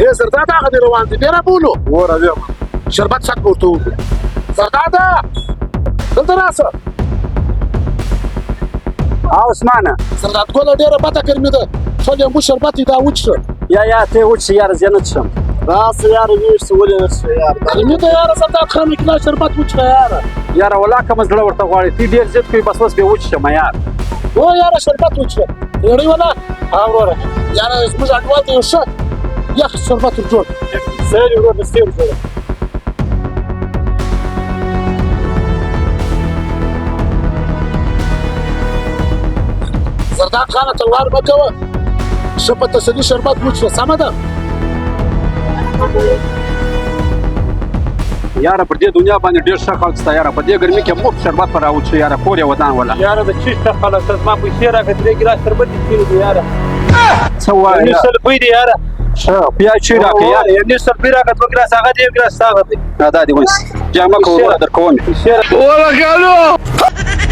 ای زرداد، هغه دی روان دی، بیا رابولو. وره بیا. شربت څک ورته وکړو. زرداده، دلته راسه. او عثمانه. زرداد ګله، ډېره بده ګرمي ده، ښه لیمو شربت یې دا وڅښه. یا ته وڅښه یاره، زه نه څښم. راسه یاره، ویښ شه، ولې نه څښې یاره؟ ګرمي ده یاره. زرداد خان، یو ګیلاس شربت وڅښه یاره. یاره ولا که مې زړه ورته غواړي، ته ډېر ضد کوي، بس اوس به وڅښم یار. او یاره، شربت وڅښه. ریړۍ ولا. ها وروره. یاره، زموږ انډیوال ته یو ښه یخ شربت ور جوړ. سهیل ورور، دستي ور جوړ. زرداد خانه، تلوار مه کوه، ښه په تسلي شربت وڅښه، سمه ده؟ یاره، پر دې دنیا باندې ډېر ښه خلک شته یاره. په دې ګرمي کې مفت شربت پر راوڅښه یاره، کور یې ودان ولا. یاره، د چیش ښه خلک شته؟ زما پیسې راکړه، درې ګیلاس شربت دې څښلي دي یاره. څه وایې؟ یو سل روپۍ دي یاره. ښه بیا چې راکړه یاره. یو سل روپۍ راکړه، دوه ګیلاس هغه دی، یو ګیلاس هغه دی. دا دې ونیسه، جامه کوه، در کوم. پیسې راکړه.